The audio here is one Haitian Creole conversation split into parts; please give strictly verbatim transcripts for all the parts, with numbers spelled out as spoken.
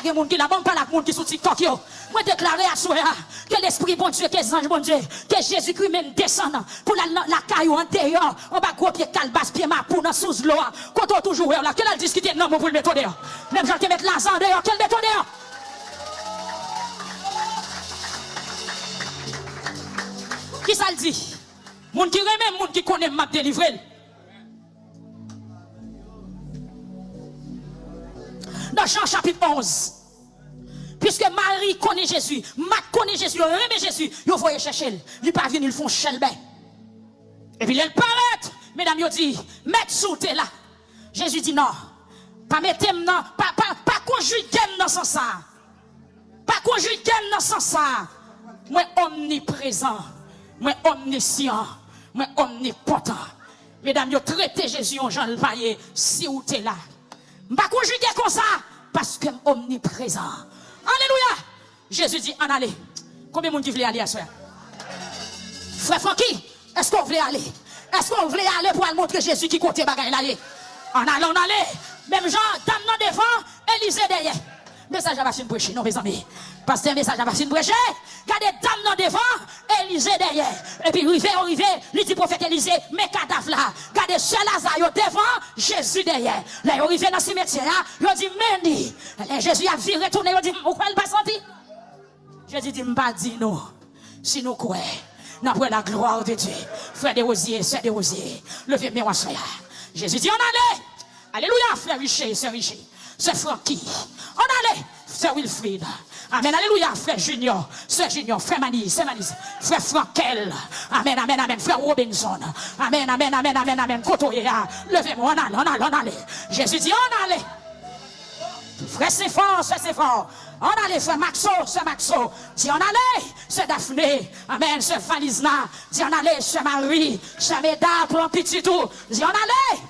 Gen moun ki la, ban m pale ak moun ki sou TikTok yo. Mwen deklare aswè a ke lespri Bondye, ke zanj Bondye, ke Jezikri menm desann pou l al nan lakay ou, andeyò, anba gwo pye kalbas, pye mapou, nan sous dlo a, kote w toujou wè w la, ke l al diskite nanm ou pou l mete w deyò. Menm jan l te met Laza andeyò, ke l mete w deyò. Kisa l di? Moun ki renmen m, moun ki konnen m, m ap delivre l. Nan Jan chapit onz, piske Mari konnen Jezi, Mat konnen Jezi, yo renmen Jezi, yo voye chèche l. Li pa vini, li fè yon chèlbè. Epi lè l parèt, medam yo di, Mèt, si w te la. Jezi di, non, pa mete m nan, pa, pa, pa konjige m nan sans sa a. Pa konjige m nan sans sa a. Mwen omniprezan. Mwen omnisyan. Mwen omnipotan. Medam yo trete Jezi yon jan l pa ye, si w te la. M pa konjige konsa, paske m omniprezan. Alelouya! Jezi di, ann ale. Konbyen moun ki vle ale aswè a? Frè Francky, èske w vle ale? Èske w vle ale pou al montre Jezi ki kote bagay la ye? Ann ale, ann ale. Menm jan dam nan devan, Elize dèyè. Mesaj la pa fin preche, non, mezanmi. Pastè, mesaj la pa fin preche. Gade dam nan devan, Elize dèyè. Epi rive yo rive, li di pwofèt Elize, men kadav la. Gade sè Laza yo devan, Jezi dèyè. Lè yo rive nan simetyè a, yo di, men li. Lè Jezi ap vire tounen, yo di, ou kwè l pa santi? Jezi di, m pa di nou. Si nou kwè, n ap wè la glwa de Dye. Frè Derozye, sè Derozye, leve men w aswè a. Jezi di, ann ale. Alelouya, frè Riche, sè Riche, sè Francky. Ann ale, sè Wilfrid. Amèn, alelouya, frè Junior, sè Junior, frè Maniz, sè Maniz, frè Frankel. Amèn, amèn, amèn, frè Robinson. Amèn, amèn, amèn, amèn, amèn. Kote w ye a? Leve men w, ann ale, ann ale, ann ale. Jezi di, ann ale. Frè Senfò, sè Senfò, ann ale, frè Maxo, sè Maxo, di ann ale, sè Daphné, amèn, sè Valizna, di ann ale, sè Marie, sè Meda, pran pitit ou, di ann ale.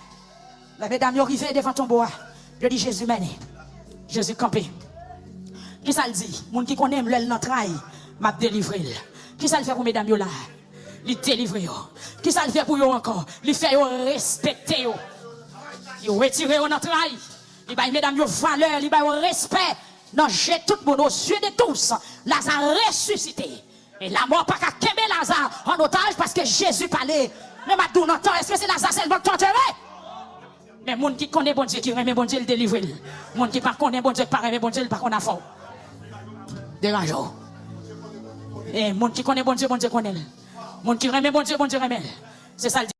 Lè medam yo rive devan tonbo a, yo di, Jezi mennen. Jezi kanpe. Kisa l di? Moun ki konnen m, lè l nan tray, m ap delivre l. Kisa l fè pou medam yo la? Li delivre yo. Kisa l fè pou yo ankò? Li fè yo respekte yo. Li retire yo nan tray. Li bay medam yo valè, li ba yo respè. Nan je tout moun, aux yeux de tous, Laza resisite. E lamò pa ka kenbe Laza an otaj paske Jezi pale. Men m ap di w nan tan, èske se Laza sèlman k tòtere? Men moun ki konnen Bondye, ki renmen Bondye, l delivre l. Moun ki pa konnen Bondye, ki pa renmen Bondye, l pa konn afè w. Deranje w. E moun ki konnen Bondye, Bondye konnen l. Moun ki renmen Bondye, Bondye renmen l. Se sa l di.